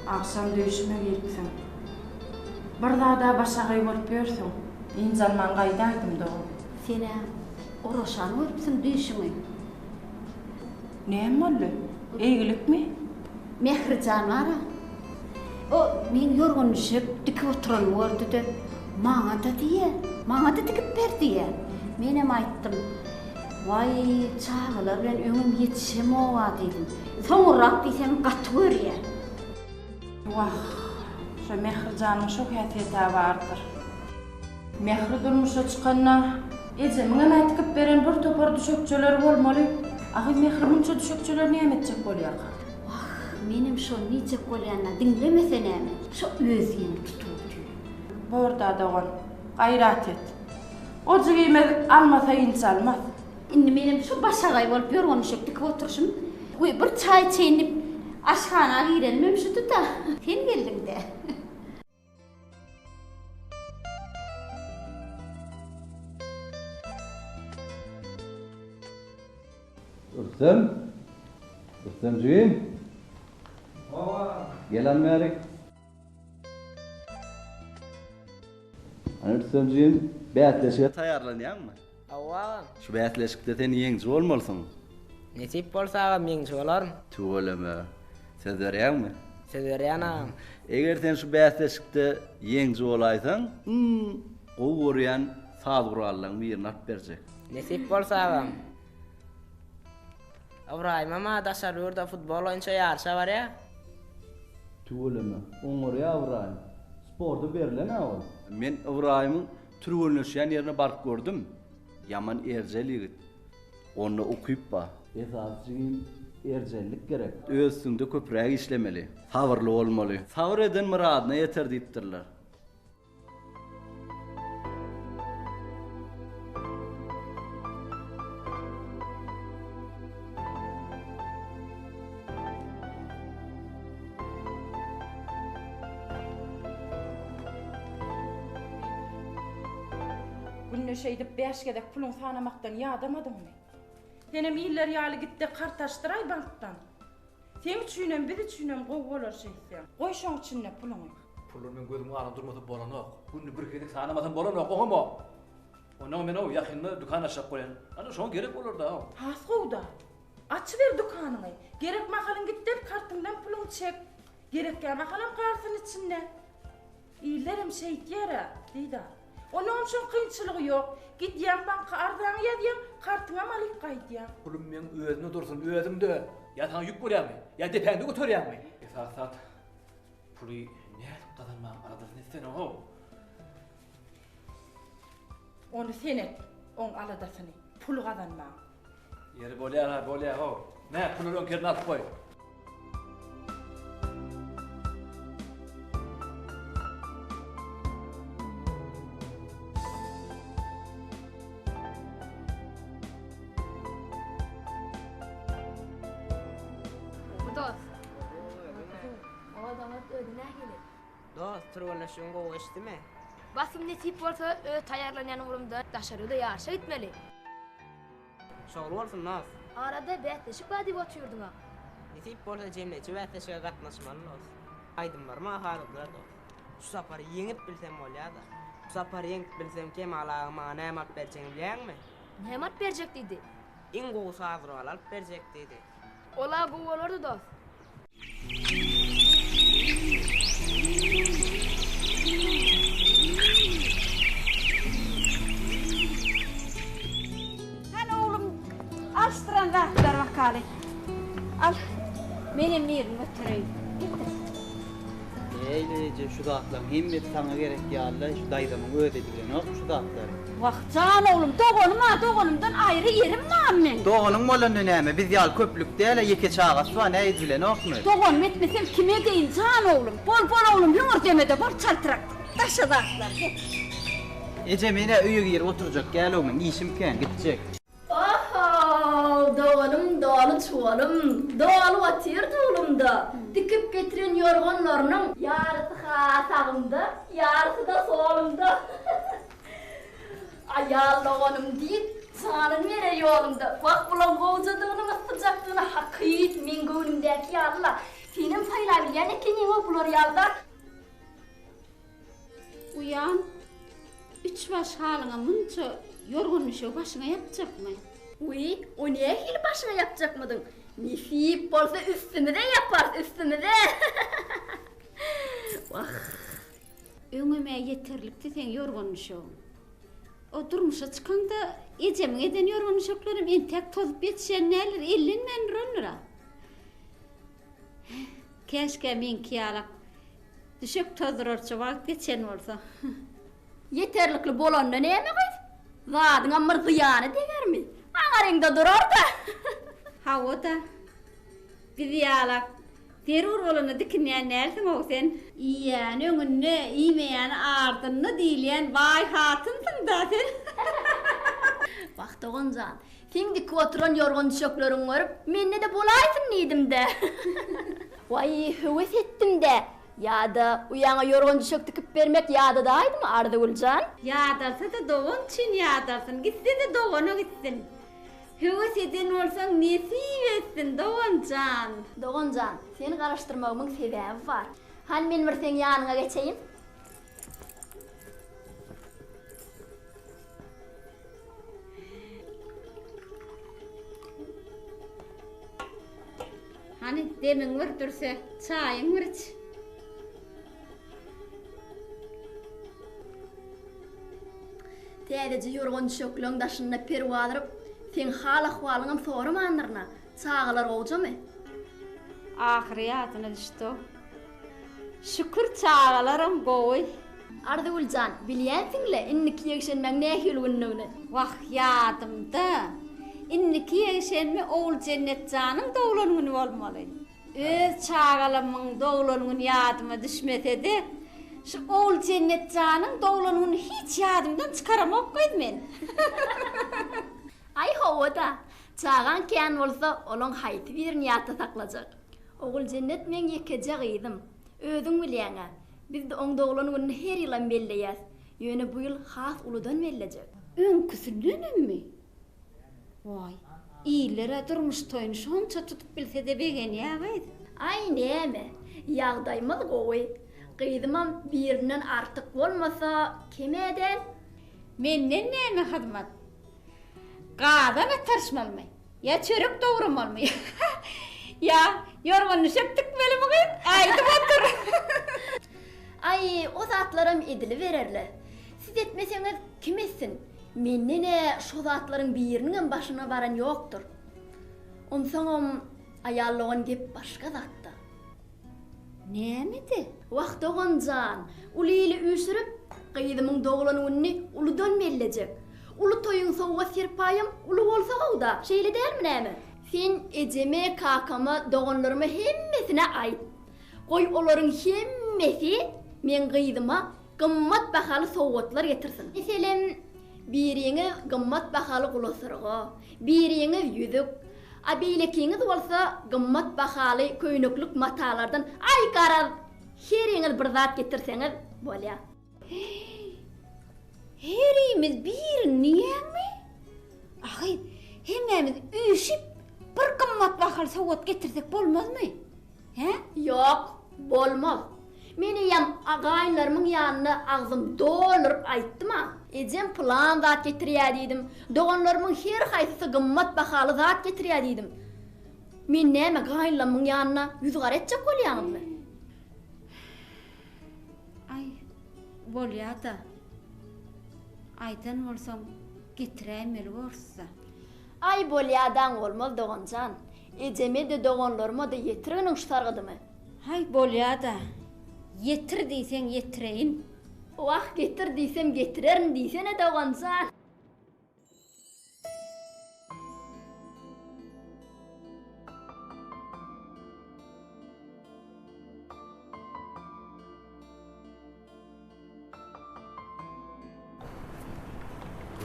Agşam düýşüme giripsiň. Bir zada başagaý bolup ýörsüň. Ynjalman gaýdaýdym dogan. Sen-ä oraşan görüpsiň düýşüňi. Näme boldy? Eýgilikmi? Mährijan bar-a. O meň ýorgan-düşek dikip oturanymy gördi-de, Maňa-da diýýä, maňa-da dikip ber diýýä. Menem aýtdym, Waý, çagalar bilen öňem ýetişemog-a diýdim. Soňurrak diýsem gaty görýä. Wah, şo Mährijanyň şo häsiýet-ä bardyr. Mähri durmuşa çykanda, ejemiňem-ä tikip beren bir topar düşekçeleri bolmaly. Ahy, Mähri munça düşekçeleri näme etjek bolýarka? Wah, menem şony diýjek bolýan-da, diňlemese näme? Şo öz diýenini tutup otyr. Bor-da, dogan, gaýrat et. O jigimiz almasa ynjalmaz. Indi menem şu başagaý bolup ýorgan-düşek dikip oturyşym. We bir çaý içeýin diýip, aşhana girenimem şudy-da. Sen geldiň-dä. Rüstem! Rüstem jigim! Hawa. Gel han bärik. Hany Rüstem jigim, bäsleşige taýýarlanýaňmy? Hawa agam. Şu bäsleşikde sen ýeňiji bolmalysyň. Nesip bolsa agam ýeňiji bolaryn. Tüweleme. Söz berýäňmi? Söz berýän agam. Eger sen şu bäsleşikde ýeňiji bolaýsaň, iň gowy görýän saz gurallaryň birini alyp berjek. Nesip bolsa agam. Ybraýymam-a daşary ýurda futbol boýunça ýaryşa barýar. Tüweleme, oňarýar Ybraýym. Sporta berlen-ä ol. Men Ybraýymyň türgenleşýän ýerine baryp gördüm. Ýaman erjel ýigit. Onda ukyp bar. Esasy jigim, erjellik gerek. Öz üstüňde köpräk işlemeli. Sabyrly bolmaly. Sabyr eden myradyna ýeter diýipdirler. Günde şeýdip bäş gezek puluň sanamakdan ýadamadyňmy? Senem iller ýaly gitde kart açdyraý bankdan. Seň üçinem, biz üçinem gowy bolar şeýtseň. Goý şoň içinde puluňy. Pullar meň gözümiň alnynda durmasa bolanok. Günde bir gezek sanamasam bolanok, oňam-a. Onnoň men-ow ýakynda dükan açjak bolýan. Ana şoňa gerek bolar-da-ow. Has gowy-da. Açyber dükanyňy. Gerek mahalyň git-de kartyňdan puluňy çek. Gerekýän mahalam galsyn içinde. Illerem şeýtýär-ä, Didar. Onuňam şoň kynçylygy ýok. Gidýäň banka arzaňy ýazýaň, kartyňam alyp gaýdýaň. Pulum meň özümde dursun, özümde. Ýa saňa ýük bolýarmy? Ýa depäňde göterýäňmi? Esasy zat, puly nädip gazanmagyň aladasyny etsene-how. Ony sen et, oň aladasyny, pul gazanmagyň. Ýeri bolýar-ha, bolýar-how. Mä, puly öňki ýerine alyp goý. Gowy dost. Owadan özi nähili? Dost, türgenleşigiň gowy geçdimi? Basym nesip bolsa öz taýýarlanýan ugrumda daşary ýurda ýaryşa gitmeli. Şowly bolsun dos. Arada bäsleşik bar diýip otyrdyňa. Nesip bolsa jemleýji bäsleşige gatnaşmaly dos. Aýdymlaryma haladylar dos. Şu sapar ýeňip bilsem bolýada. Şu sapar ýeňip bilsem Kemal aga maňa näme alyp berjegini bilýäňmi? Näme alyp berjek diýdi? Iň gowy saz guraly alyp berjek diýdi. Ola gowy bolardy dos. Hany oglum, alşdyran zatlary bakaly. Al, menem birini götereýin. Getir. Eý, eje, şu zatlaryň hemmesi saňa gerek ýaly-la, şu daýzamyň özi edibilenokmy şu zatlary? Wah, jan oglum, doganym-a doganymdan aýry ýerim barmy meň? Doganyň bolanda näme, biz ýaly köplük däl-ä, ýeke çagasy bar, nä edibilenokmy? Doganym etmesem kime edeýin, jan oglum? Bol, bol oglum, hüňürdeme-de, bol çaltrak, daşa zatlary, getir. Eje, men-ä öýe girip oturjak däl-ow, meň işim kän, gitjek. Oh-how, doganym doly çuwalym, Doly otyr dulumda. Dikip getiren ýorganlarynyň. Ýarysy-ha sagymda, ýarysy-da solumda. Aýal doganym diýip, janyny berer ýolumda. Wah, bulaň gowjadygyny, yssyjakdygyny hakyt meň göwnümdäki ýaly-la. Senem saýlabilýän ekeniň-ow bular ýaly zat. Uýam, üç baş halyňa munça ýorgan-düşegi başyňa ýapjakmy? Wiý, o nähili başyňa ýapjakmydyň? Nesip bolsa üstümize ýaparys, üstümize! Wah! Öňem-ä ýeterlikdi seň ýorgan-düşegiň. O durmuşa çykaňda ejemiň eden ýorgan-düşeklerem entäk tozup ýetişen däldir, ellenmän durandyr-a. Käşgä meňki ýalak düşek tozdurarça wagt geçen bolsa. Ýeterlikli bolanda näme gyz? Zadyňam bir zyýany degermi? Aňaryňda durar-da. Hawa-da. Biz ýalak zerur bolanda dikinýän dälsiň-ow sen. Iýýäni öňünde, iýmeýäni ardynda diýilýän baý hatynsyň-da sen. Wah, dogan jan, Seň dikip oturan ýorgan-düşekleriňi görüp, mende-de bolaýsyn diýdim-dä. Waý, höwes etdim-dä. Ýa-da uýaňa ýorgan-düşek dikip bermek ýadadaýdymy, Arzygül jan? Ýadalsa-da dogan üçin ýadalsyn, gitse-de dogana gitsin. Höwes eden bolsaň nesip etsin, dogan jan. Dogan jan, seni garaşdyrmagymyň sebäbi bar. Hany men bir seň ýanyňa geçeýin. Hany demiň bir dürse, çaýyň bir iç. Täzeje ýorgan-düşekleň daşynda perwazyryp, seň hal-ahwalyňam soramandyryn-a. Çagalar gowjamy? Ahyry ýadyna düşdi-ow. Şükür çagalaram gowy. Arzygül jan, bilýänsiň-le indiki ýekşenbäň nähili gündigini. Wah, ýadymda. Indiki ýekşenbe Oguljennet janyň doglan güni bolmaly. Öz çagalamyň doglan güni ýadyma düşmese-de, şu Oguljennet janyň doglan gününi hiç ýadymdan çykaramok gyz men. Aý hawa-da, çagaň kän bolsa, olaň haýsy birini ýatda saklajak. Oguljennet meň ýekeje gyzym. Özüň bilýäň-ä, biz-de oň doglan gününi her ýylam belleýäs. Ýöne bu ýyl has uludan bellejek. Öňküsindenemmi? Waý, iller-ä durmuş toýuny şonça tutup bilse-de begenýä gyz. Aý, näme, ýagdaýymyz gowy. Gyzymam birinden artyk bolmasa, kem-ä däl. Menden näme hyzmat? Gazan ataryşmalymy? Ýa çörek dogramalymy? Ýa ýorgan-düşek tikmelimi gyz? Aýdyp otur. Aý, o zatlaram edilibererle. Siz etmeseňiz, kim etsin? Menden-ä şo zatlaryň biriniňem başyna baran ýokdur. Onsoňam, aýal dogan gep başga zatda. Nämede? Wah, dogan jan, uly ili üýşürip, gyzymyň doglan gününi uludan bellejek. Uly toýuň sowgat-serpaýam uly bolsa gowy-da, şeýle dälmi näme? Sen ejeme, kakama, doganlaryma hemmesine aýt. Goý, olaryň hemmesi meň gyzyma gymmat bahaly sowgatlar getirsin. Meselem, biriňiz gymmat bahaly gulasyrga, biriňiz ýüzük, a beýlekiňiz bolsa gymmat bahaly köýneklik matalardan, aý, garaz, heriňiz bir zat getirseňiz bolýar. Herimiz birini diýýäňmi? Ahy, hemmämiz üýşüp bir gymmat bahaly sowgat getirsek bolmazmy? Hä? Ýok, bolmaz. Men eýýäm gaýynlarymyň ýanynda agzym dolduryp aýtdym-a. Ejem pylan zat getirýär diýdim. Doganlarymyň her haýsysy gymmat bahaly zat getirýär diýdim. Men näme gaýynlarymyň ýanynda ýüzügara etjek bolýaňyzmy? Aý, bolýa-da. Aýdan bolsaň, getiräýmeli borus-da. Aý, bolýadaň bolmaz, dogan jan. Ejeme-de, doganlaryma-da ýetirginiň şu sargydymy. Haý, bolýa-da. Ýetir diýseň ýetireýin. Wah, getir diýsem getirerin diýsene, dogan jan.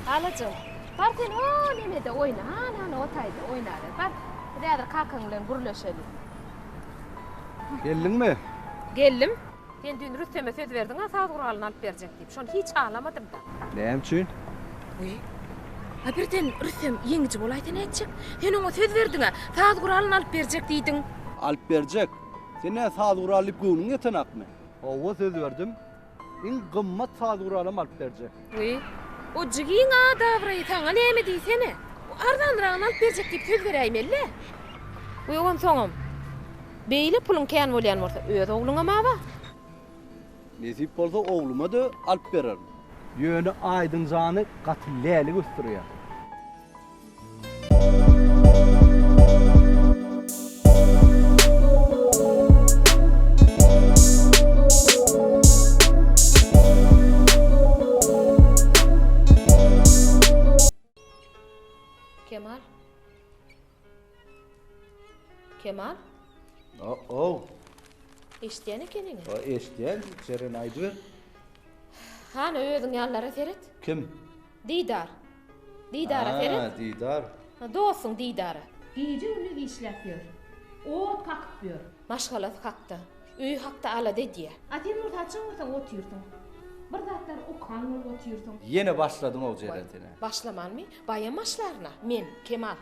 Halajygym, bar sen o nemede oýna, hany-hany o taýda oýnaber, bar. Biz häzir kakaň bilen gürleşeli. Geldiňmi? Geldim. Sen düýn Rüsteme söz berdiň-ä saz guralyny alyp berjek diýip. Şony hiç halamadym-da. Näme üçin? Wiý. A birden Rüstem ýeňiji bolaýsa nätjek? Sen oňa söz berdiň-ä, saz guralyny alyp berjek diýdiň. Alyp berjek. Sen nä saz gural diýip göwnüň ýetenakmy? Hawa söz berdim. Iň gymmat saz guralam alyp berjek. Wiý, o jigiň ady-abraýy saňa näme diýsene. O arzanragyny alyp berjek diýip söz beräýmeli-dä. Wiý, onsoňam, beýle puluň kän bolýan bolsa, öz ogluňam-a bar. Nesip bolsa ogluma-da alyp bererin. Ýöne Aýdyň jany gaty lälik ösdürýär. Kemal. Kemal. O-ow. Eşidýän ekeniňä. O, eşidýän, Jeren aýdyber. Hany özüň ýalylara seret. Kim? Didar. Didara seret. Ha, Didar. Dostuň Didara. Gije-gündiz işläp ýör. Ot kakyp ýör. Maşgalasy hakda, öýi hakda alada edýär. A sen bolsa haçan bolsaň otyrsyň. Bir zatlar okan bolup otyrsyň. Ýene başladyň-ow Jeren sen-ä. Başlamanmy? Baýam başlaryn-a. Men, Kemal.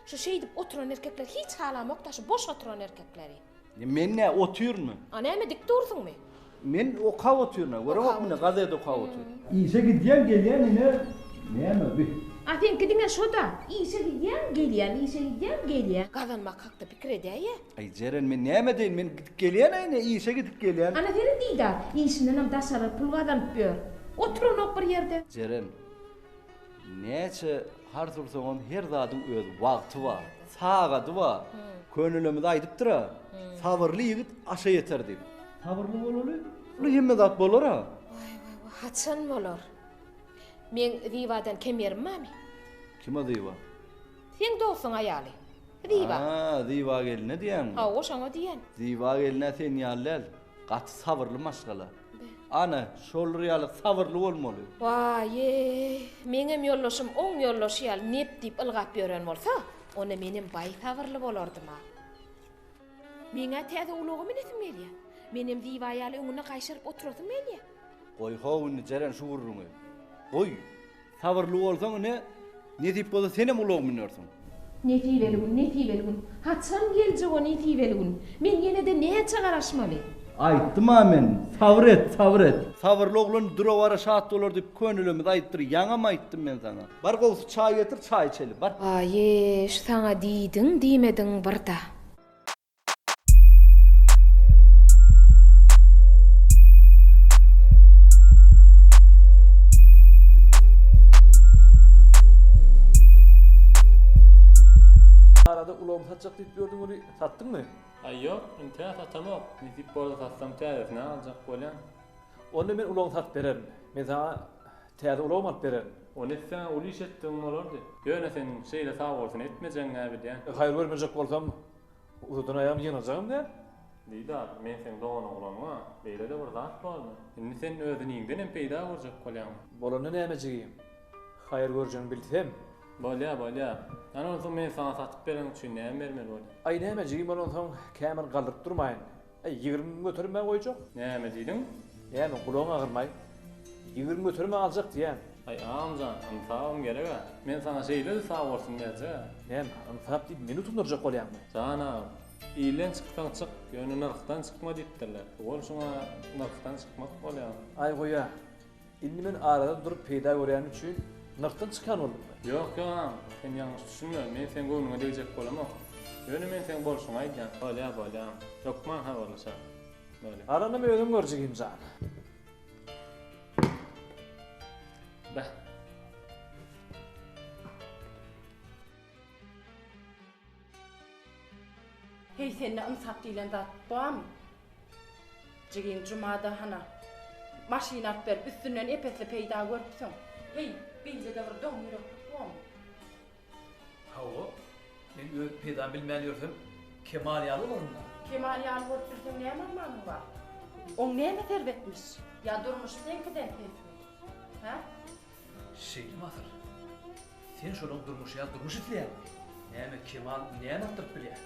Şu şeýdip oturan erkekleri hiç halamok-da, şu boş oturan erkekleri. Men nä otyrynmy? A näme dik dursuňmy? Men okap otyryn-a, göreňokmy ine gazet okap otyryn. Işe gidýän gelýän ine näme bi? A seňki diňe şo-da, işe gidýäň gelýäň, işe gidýäň gelýäň. Gazanmak hakda pikir edäýýä. Aý Jeren men näme edeýin men gidip gelýän-ä ine işe gidip gelýän. Ana seret Didar, işindenem daşary pul gazanyp ýör. Oturanok bir ýerde. Jeren, Näçe hars ursaňam her zadyň öz wagty bar, sagady bar. Könelerimiz aýdypdyr-a, Sabyrly ýigit aşa ýeter diýip. Sabyrly bolaly, uly hemme zat bolar-a. Waý, waý, waý, haçan bolar? Meň Zibadan kem ýerim barmy? Kim o Ziba? Seň dostuň aýaly. Ziba. A, Ziba geline diýýäňmi? Hawa, şoňa diýýän. Ziba gelin-ä sen ýaly däl. Gaty sabyrly maşgala. Ana, şolar ýaly sabyrly bolmaly. Waý-eý, meňem ýoldaşym oň ýoldaşy ýaly nep diýip ylgap ýören bolsa, onda menem baý sabyrly bolardym-a. Meň-ä täze ulaga münesim gelýär. Menem Ziba ýaly öňünde gaýşaryp oturasym gelýär. Goý-how indi Jeren şu gürrüňi. Goý. Sabyrly bolsaň ine, nesip bolsa senem ulag münersiň. Nesibeli gün, nesibeli gün. Haçan geljek o nesibeli gün? Men ýene-de näçe garaşmaly? Aýtdym-a men, sabyr et, sabyr et. Sabyrly oglan dura-bara şat bolar diýip könelerimiz aýdypdyr, ýaňam aýtdym men saňa. Bar gowusy çaý getir, çaý içeli, bar. Aý, şu saňa diýdiň, diýmediň bir-da. Arada ulagymy satjak diýip ýördüň weli, satdyňmy? Aý ýok, intä satamok. Nesip bolsa satsam täzesini aljak bolýan. Onda men ulagyňy satyp bererin. Men saňa täze ulagam alyp bererin. Ony etseň-ä uly iş etdigiň bolardy. Ýöne sen şeýle sagbolsun etmejegiň-ä bilýän. Haýyr görmejek bolsam, Uzadan aýagym ýygnajagam däl. Didar, men seň doganoglanyň-a, beýle-de bir zat bormy? Indi sen öz iniňdenem peýda görjek bolýaňmy? Bolanda näme jigim? Haýyr görjegiňi bilsem. Bolýa, bolýa. Ana onsoň men saňa satyp berenim üçin näme bermeli bolýa? Aý näme jigim bolansoň kämir galdyryp durmaýyn. Aý 20 göterim-ä goýjak. Näme diýdiň? Näme, gulagyň agyrmaý? 20 göterim-ä aljak diýýän. Aý agamjan, ynsabam gereg-ä. Men saňa şeýle-de sag bolsun berjeg-ä. Näme, ynsap diýip meni utandyrjak bolýaňmy? Jan agam, ilden çyksaň çyk, ýöne nyrhdan çykma diýipdirler. Bu bolşuňa nyrhdan çykmak bolýar. Aý goý-a, indi men arada durup peýda görýänim üçin nyrhdan çykan boldummy? Ýok, ýok agam, sen ýalňyş düşünme, men seň göwnüňe degjek bolamok. Ýöne men seň bolşuňy aýdýan. Bolýa, bolýa agam. Hökman habarlaşarys. Bolýa. Galanam özüň gör jigim jan. Beh. Heý sende ynsap diýlen zat barmy? Jigiň Jumada hana maşyn alyp berip üstünden ep-esli peýda görüpsiň. Heý beýle-de bir doň ýüreklik bormy? Hawa, men öz peýdamy bilmän ýörsem, Kemal ýaly bolaryn-da. Kemal ýaly bolup bilseň näme armanyň bar? Oň näme erbetmiş? Ýa durmuşy seňkiden pesmi? Hä? Şeýlemi asyl? Sen şolaň durmuşy ýaly durmuş isleýäňmi? Näme, Kemal näme artdyryp bilýär?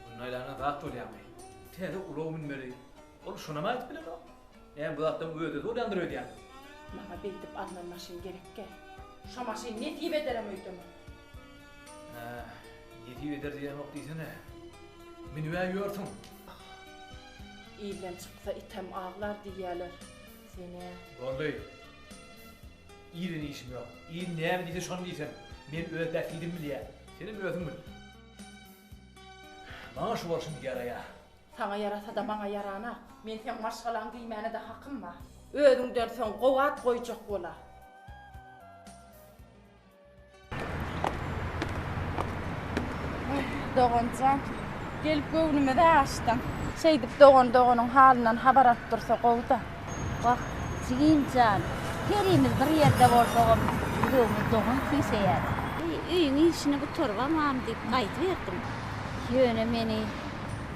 Günde aýlanyna zat bolýarmy? Täze ulag münmeli. Ol şonam aýdyp bilenok. Näme bu zatlaryň özi bolýandyr öýdýäňmi? Maňa beýdip alnan maşyn gerekgä. Şo maşyn nesip ederem öýdemok. Hä, nesip eder diýemok diýsene. Münüb-ä ýörsüň. Ilden çyksa item aglar diýýäler. Sen-ä. Boldy. Ilden işim ýok. Il näme diýse şony diýsin. Men öz bähbidimi bilýän. Senem özüň bil. Maňa şu bolşuň ýaraýar. Saňa ýarasa-da maňa ýaranak. Men seň maşgalaň diýmäne-de hakym bar. Özüňden soň gowy at goýjak bola. Doganjan, gelip göwnümizi açdyň. Şeýdip dogan doganyň halyndan habar alyp dursa gowy-da. Wah, jigim jan, herimiz bir ýerde bolsagam, ýüregimiz dogan küýseýär. Öýüň işini gutarybamam diýip gaýdyberdim. Ýöne meni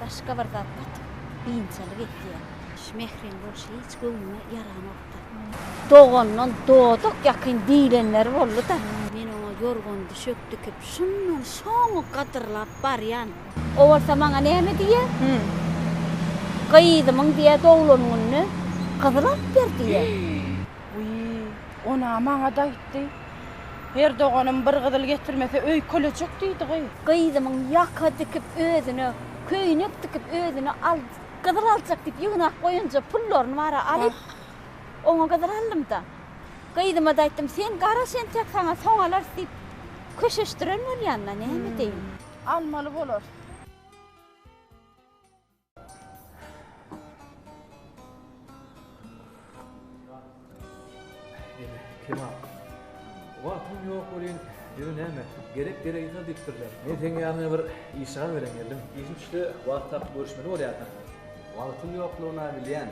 başga bir zat gaty biynjalyk etýär. Şu Mähriň bolşy hiç göwnüme ýaranokdy. Dogandan dodak ýakyn diýlenleri boldy-da. Men oňa ýorgan-düşek dikip, şundan soňy gadyrlap barýan. O bolsa maňa näme diýýär? Gyzymyň diýýär, doglan gününe gyzyl alyp ber diýýär. Wiý, on-a maňa-da aýtdy. Her doganym bir gyzyl getirmese öýkelejek diýdi gyz. Gyzymyň ýaka dikip özüne, köýnek dikip özüne al, gyzyl aljak diýip ýygnap goýanja pullaryny bara alyp, oňa gyzyl aldym-da. Gyzyma-da aýtdym, sen garaş entek saňa soň alarys diýip, köşeşdiren bolýan-da, näme edeýin. Almaly bolar. Ene, Kemal. Wagtym ýok welin, ýöne näme, gerek geregi sal diýipdirler. Men seň ýanyňa bir işjan bilen geldim. Işim düşse, wagt tapyp görüşmeli bolýarsyň. Wagtyň ýoklugyny-a bilýän.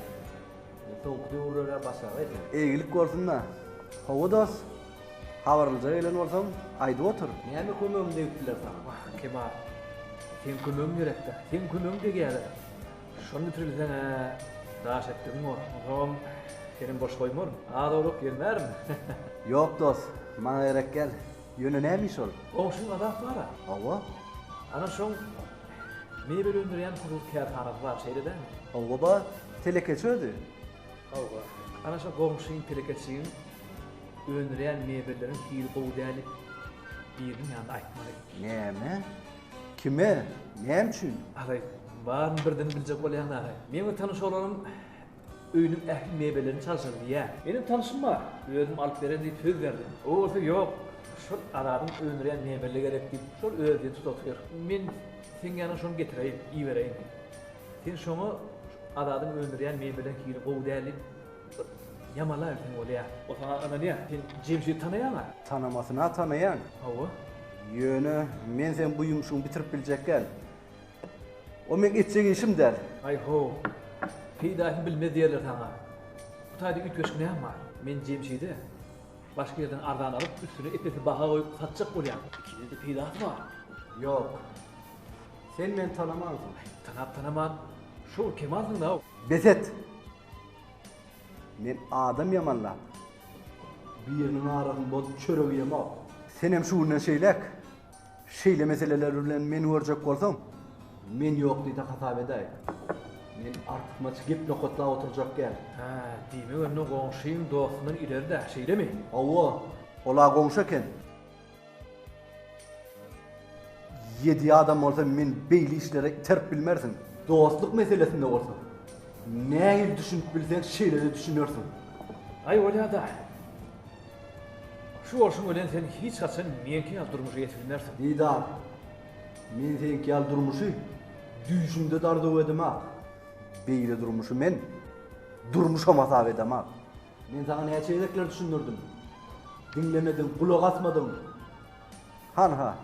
Soňky döwürler-ä başagaý sen. Eýgilik bolsun-da. Hawa dost, habarlyja gelen bolsaň, aýdyp otur. Näme kömegim degip biler saňa? Wah, Kemal, seň kömegiň gerek-dä. Seň kömegiň degýär-ä. Şony bitirilseň-ä, daş etdigiň bor. Onsoňam senem boş goýmaryn. Az-owlak ýelmärin. Ýok, dost, maňa gerek däl. Ýöne näme iş ol? Goňşyň Azat bar-a. Hawa. Ana şoň mebel öndürýän hususy kärhanasy bar, şeýle dälmi? Hawa bar. Telekeçi özi. Hawa. Ana şo goňşyň telekeçiň öndürýän mebelleriň hili gowy däl diýip biriniň ýanynda aýtmaly. Näme? Kime? Näme üçin? Aý, baryny birden biljek bolýaň-da. Meň bir tanyş oglanym öýüniň ähli mebellerini çalşyrdy diýýär. Meniň tanyşym bar, özüm alyp bererin diýip söz berdi. O bolsa ýok, şol Azadyň öndürýän mebeli gerek diýip, şol özi diýen tutup otyr. Men seň ýanyňa şony getireýin, ibereýin. Sen şoňa Azadyň öndürýän mebeliniň hili gowy däl diýip, bir ýamanlaberseň bolýar. O saňa ynanýar. Sen Jemşidi tanaýaň-a? Tanamasyna tanaýan. Hawa. Ýöne men seň bu ýumşuňy bitirip biljek däl. O meň etjek işim däl. Aý-how, peýdasyny bilmez diýerler saňa. Bu taýda üýtgeşik näme bar? Men Jemşide başga ýerden arzan alyp, üstüne ep-esli baha goýup satjak bolýan. Ikisine-de peýdasy bar. Ýok. Sen meni tanamansyň. Tanap-tanaman, şol Kemalsyň-da. Bes et! Men adam ýamanlap, biriniň arasyny bozup çörek iýemok. Senem şu günden şeýläk şeýle meseleler bilen meni görjek bolsaň, men ýok diýde hasap edäý. Men artykmaç gep nokatlap oturjak däl. Hä, diýmek onda goňşyň dostundan ileri-dä, şeýlemi? Hawa, ol-a goňşy eken. Ýedi adam bolsa men beýle işlere iterip bilmersiň. Dostluk meselesinde bolsa nähili düşünip bilseň şeýle-de düşünersiň. Aý bolýa-da. Şu bolşuň bilen sen hiç haçan meňki ýaly durmuşa ýetip bilmersiň. Didar, men seňki ýaly durmuşy düýşümde-de arzuw edemok. Beýle durmuşy men durmuşam hasap edemok. Men saňa näçe gezekler düşündirdim. Diňlemediň, gulak asmadyň. Hanha,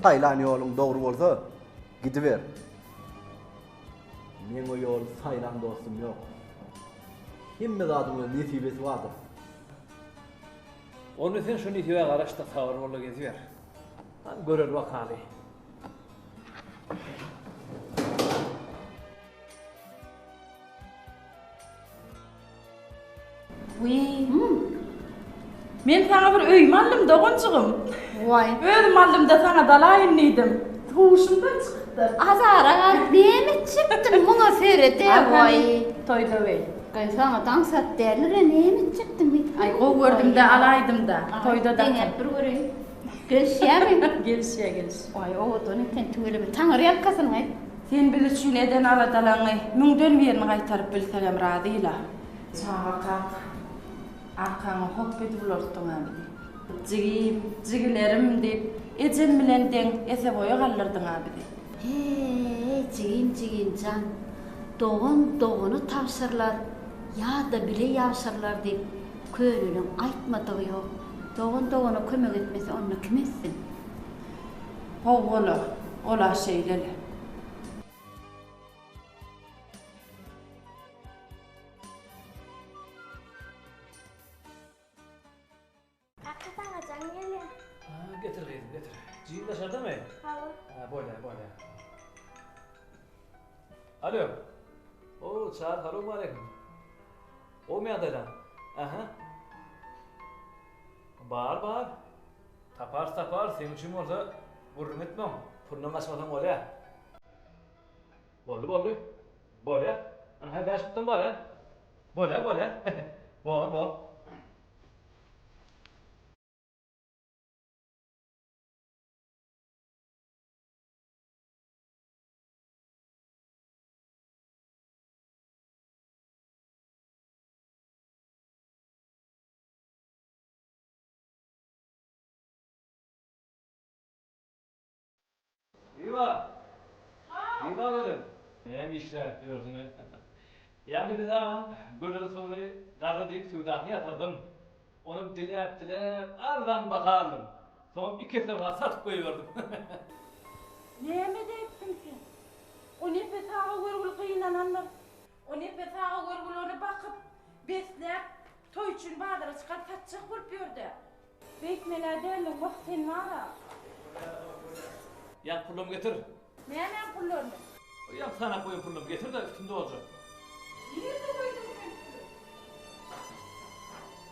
saýlan ýoluň dogry bolsa, gidiber. Meň o ýoly saýlan dostum ýok. Hemme zadyň öz nesibesi bardyr. Onda sen şu nesibä garaş-da, sabyr bol-da geziber. Hany göreli bakaly. Wiý. Men saňa bir öýme aldym, doganjygym. Waý. Özüm aldym-da saňa dalaýyn diýdim. Huşumdan çykypdyr. Azara galyp näme etjekdiň muňa seret-ä, waý. Toýda weý. Gyz saňa daňsat däldir-ä, näme etjekdiň diýip. Aý, gowy gördüm-de, alaýdym-da. Toýda dakyn. Deňäp bir göreýin. Gelişýärmi? Gelişýär, gelişýär. Waý, owadan eken, tüweleme. Taňry ýalkasyn, gyz. Sen biz üçin eden aladalaňy müňden birini gaýtaryp bilsegem razy-la. Çagakak arkaňa hop edip ulaltdyň-a bizi. Jigim, jigilerim diýip, ejem bilen deň ese-boýa galdyrdyň-a bizi. He-e, jigim, jigim jan, dogan dogana tabşyrylar ýa-da bile ýabşyrylar diýip, köneleň aýtmadygy ýok. Dogan dogana kömek etmese, onda kim etsin? Hawa-la, ol-a şeýle-le. Kaka saňa jaň gelýär. Ha, getir gyzym, getir. Jigim daşardamy? Hawa. Ha, bolýar, bolýar. Alo. O, Çary, salowmaleýkim. Gowmy ýagdaýlaň? Aha. Bar, bar. Taparys, taparys, seň üçin bolsa gürrüň etmäň. Pulundan gaçmasaň bolýar. Boldy, boldy. Bolýar. Ynha, bäş putdan bar, hä? Bolýar, bolýar. Bor, bor. Zyba! Zyba gelin! Näme işläp ýörsüň-eý? Ýaňy biz agaň göler sygry garry diýip söwdasyny ýatyrdym. Onam diläp-diläp arzan baha aldym. Soňam iki esse baha satyp goýberdim. Näme edäýipsiň sen? O Nepes aga görgüli gynanandyr. O Nepes aga görgüli ony bakyp, besläp, toý üçin bazara çykaryp satjak bolup ýörd-ä. Beýtmel-ä däldiň, wah, sen bar-a. Ýa pullam getir. Nämäň pullaryny? Ýa sanap goýan pullamy getir-de, üstümde boljak. Nirde goýduň sen puly?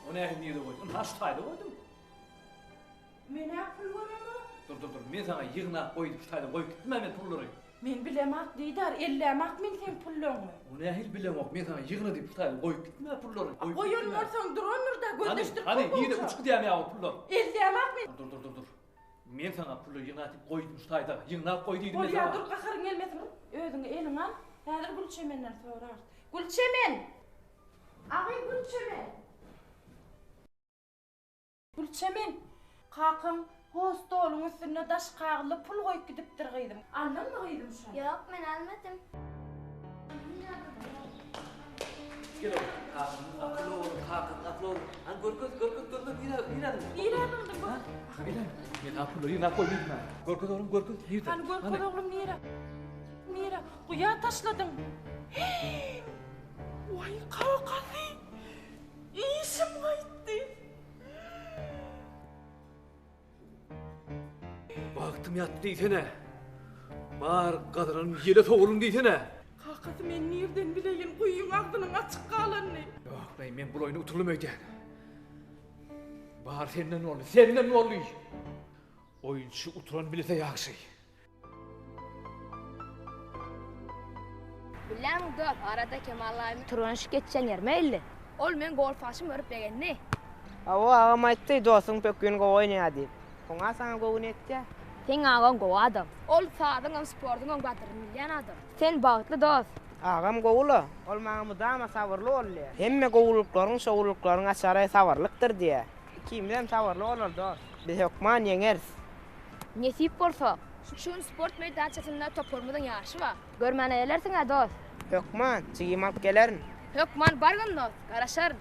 O nähili nirde goýdum? Ynha, şu taýda goýdum. Men-ä pul göremok. Dur, dur, dur, men saňa ýygnap goý diýip şu taýda goýup gitdim-ä men pullary. Men bilemok, Didar, ellämok men seň pullaňy. O nähili bileňok, men saňa ýygna diýip şu taýda goýup gitdim-ä pullary. Goýup Goýan gitdim-ä. bolsaň durandyr-da, Hany, gözleşdirip hany, goý nirde gowja. uçup gidýärmi ýa o pullar? Ellämok men. Dur, dur, dur, dur. Men saňa pullary ýygna diýip goýdum şu taýda. Ýygnap goý diýdim men Bolýa, saňa. dur, gaharyň gelmesin. Özüňi eliňe al. Häzir Gülçemenden sorarys. Gülçemen! Agy, Gülçemen! Gülçemen, kakaň ho stoluň üstünde daş kagyzly pul goýup gidipdir gyzym. Aldyňmy gyzym şony? Ýok, men almadym. Gel oglum, kakaňyň akyly ogly, kakaňyň akyly ogly. Hany görkez, görkez, görkez, nirä, nirä zyňdyň? Nirä zyňdyň bu? Nirä? Men saňa pullary ýygnap goý diýdim-ä. Görkez oglum, görkez, nirde? Hany görkez oglum, nirä? Nirä? Guýa taşladyň. Hii! Waý, kakasy! Işim gaýtdy. Bagtym ýatdy diýsene. Bar gazananym ýele sowulyn diýsene. Kakasy men nirden bileýin guýyň agzynyň açyk galanyny. Ýok, men bul oýny utuldym öýdýän. Bar senden boldy, senden boldy. Oýunçy uturan bilse ýagşy. Bilýäňmi dost, arada Kemal daýymyň türgenleşik geçýän ýerime geldi. Ol meň golfaşymy görüp begendi. Hawa, agam aýtdy, dostuň pökgini gowy oýnaýar diýip. Oňa saňa göwni ýetýär. Seň agaň gowy adam. Ol sazyňam, sportuňam gadyryny bilýän adam. Sen bagtly dost. Agam gowy-la. Ol maňa mydama sabyrly bol diýýär. Hemme gowulyklaryň, şowlulyklaryň açary sabyrlykdyr diýýär. Ikimizem sabyrly bolaly dost. Biz hökman ýeňeris. Nesip bolsa, şu gün sport meýdançasynda toparymyzyň ýaryşy bar. Görmäne gelersiň-ä, dost? Hökman, jigimi alyp gelerin. Hökman bargyn, dost, garaşaryn.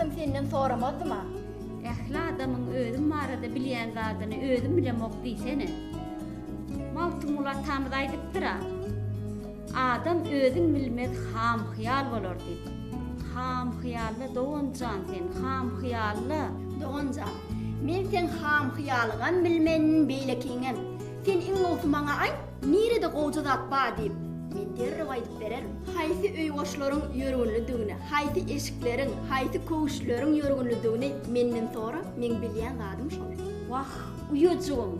bolsam senden soramazdym-a. Ähli adamyň özüm barada bilýän zadyny özüm bilemok diýsene. Magtymguly atamyz aýdypdyr-a, Adam özün bilmez ham-hyýal bolar diýip. Ham-hyýalla dogan jan sen, ham-hyýalla. Dogan jan, men seň ham-hyýalyňam bilmen, beýlekiňem. Sen iň gowusy maňa aýt, nirede gowja zat bar diýip. Men derrew aýdyp bererin. Haýsy öý-goşlaryň ýörgünlidigini, haýsy eşikleriň, haýsy köwüşleriň ýörgünlidigini menden sora, meň bilýän zadym şol. Wah, uýajygym,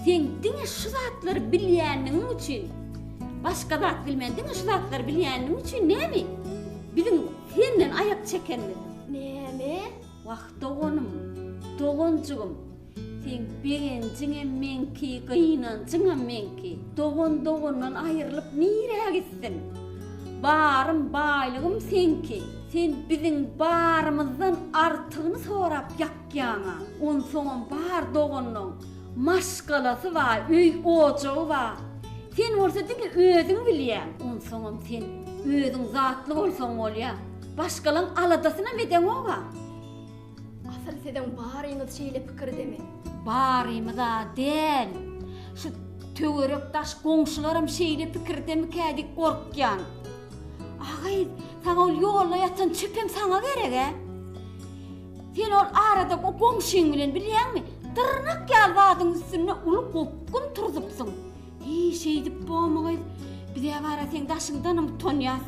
seň diňe şu zatlary bilýänligiň üçin, başga zat bilmän, diňe şu zatlary bilýänligiň üçin näme biziň senden aýak çekenimiz? Näme? Wah, doganym, doganjygym, Seň begenjiňem meňki, gynanjyňam meňki. Dogan dogandan aýrylyp nirä gitsin? Barym, baýlygym seňki. Sen biziň barymyzdan artygyny sorap ýakýaň-a. Onsoňam bar doganlaň maşgalasy bar, öý-ojagy bar. Sen bolsa diňe özüňi bilýäň. Onsoňam sen özüň zatly bolsaň bolýa. Başgalaň aladasynam edeňog-a. Asyl siziň baryňyz şeýle pikirdemi? Barymyz-a däl. Şu töwerek-daş goňşularam şeýle pikirdemikä diýip gorkýan. A gyz, saňa ol ýolda ýatan çöpem saňa gerek-ä? Sen ol arada o goňşyň bilen bilýäňmi, dyrnak ýaly zadyň üstünde uly gopgun turzupsyň. Hiý, şeýdip bormy gyz? Biz-ä bara seň daşyňdanam utanýas.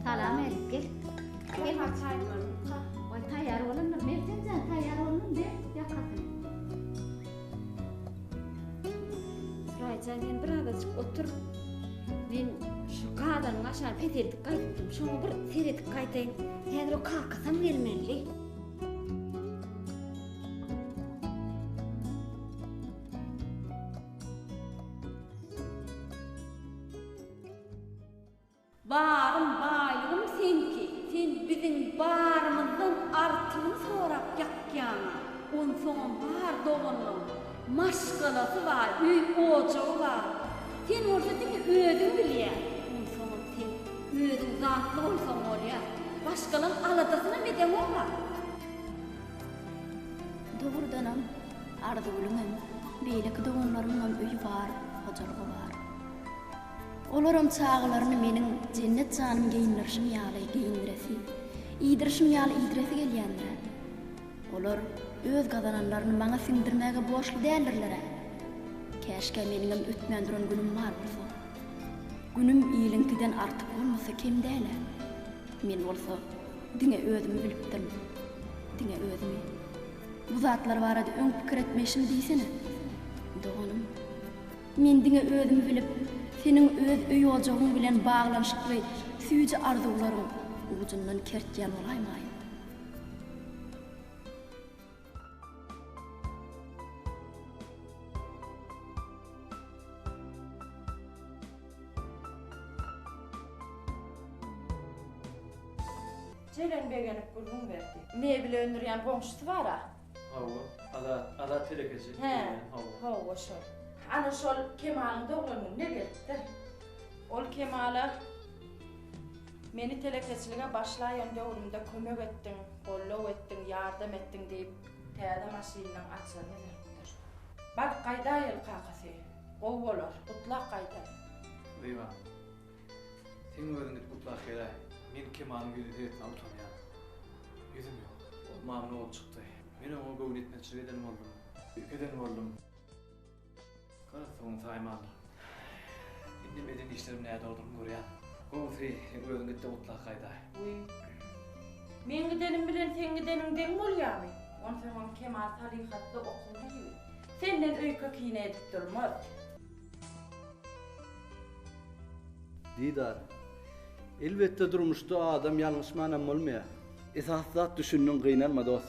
Salam Elif gel. Gel. Waý taýýar bolandyr. Merjen jan taýýar bolduň ber ýakasyny. Suraýjan sen bir azajyk otur. Men şu gazanyň aşagyny peseldip gaýdypdym. Şoňa bir seredip gaýdaýyn. Häzir o kakasam gelmeli. Barym baýlygym seňki, sen biziň barymyzdan artygyny sorap ýakýaňa. Onsoňam bar doganlaň, maşgalasy bar, öý-ojagy bar. Sen bolsa diňe özüňi bilýäň. Onsoňam sen özüň zatly bolsaň bolýa. Başgalaň aladasynam edeňog-a. Dogrudanam, Arzygülüňem, beýleki doganlarymyňam öýi bar, hojalygy bar. Olaram çagalaryny meniň Jennet janym geýindirişim ýaly geýindiresi, iýdirişim ýaly iýdiresi gelýändir-ä. Olar öz gazananlaryny maňa siňdirmäge borçly däldirler-ä. Käşgä meniňem ötmän duran günüm bar bolsa. Günüm iliňkiden artyk bolmasa kem däl-ä. Men bolsa diňe özümi bilipdirin. Diňe özümi. Bu zatlar barada öň pikir etmeýşimi diýsene. Doganym. Men diňe özümi bilip, seniň öz öý-ojagyň bilen baglanyşykly süýji arzuwlaryň ujundan kertýän bolaýmaýyn? Jeren begenip gürrüň berdi. Mebel öndürýän goňşusy bar-a. Hawa, Azat, Azat telekeçi. Hä, hawa şol. Ana şol Kemalyň doglan gününe gelipdir. Ol Kemala Meni telekeçilige başlaýan döwrümde kömek etdiň, goldaw etdiň, ýardam etdiň diýip, täze maşynynyň açaryny beripdir. Baryp gaýdaýaly kakasy. Gowy bolar, gutlap gaýdaly. Zyba, seň özüň gidip gutlap geläý. Men Kemalyň ýüzüne seretmäge utanýan. Ýüzüm ýok. Ol mamla bolup çykdy. Men oňa göwnüýetmezçilik eden boldum. Öýke eden boldum. Garaz, soňuny saýmandyr. Indem eden işlerim nädogrudygyny görýän. Gowusy, seň özüň git-de gutlap gaýdaý. Wiý. Meň gidenim bilen seň gideniň deň bolýamy? Onsoňam Kemal salyhatly, okuwly ýigit. Senden öýke-kine edip durmaz. Didar. Elbetde durmuşda adam ýalňyşmanam bolmaýar. Esasy zat düşündiň gynanma dos.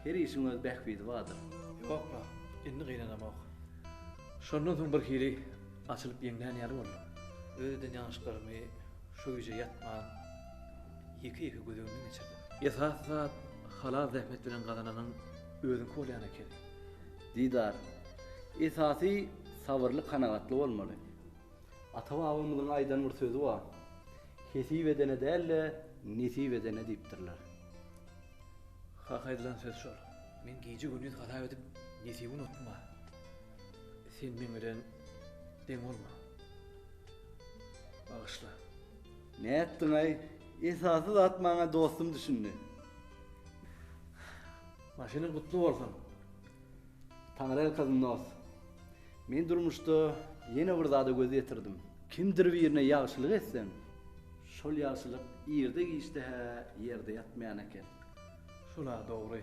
Her işiň öz bähbidi bardyr. Ýok-la, indi gynanamok. Şondan soň birhili açylyp ýeňlän ýaly boldum. Öz eden ýalňyşlyklarymy şo gije ýatman ýeke-ýeke göz öňümden geçirdim. Esasy zat halal zähmet bilen gazananyň özüňki bolýan ekeni. Didar. Esasy sabyrly kanagatly bolmaly. Ata-babamyzyň aýdan bir sözi bar. Hesip edene däl-de, nesip edene diýipdirler. Hak aýdylan söz şol. Men gije-gündiz hasap edip nesibi unutma. Sen meň bilen deň bolma. Bagyşla. Nätdiň-aý? Esasy zat maňa dostum düşündi. Maşynyň gutly bolsun. Taňryýalkasyn dost. Men durmuşda ýene bir zada göz ýetirdim. Kimdir birine ýagşylyk etseň, şol ýagşylyk irde-giçde-hä ýerde ýatmaýan eken. Şul-a dogry.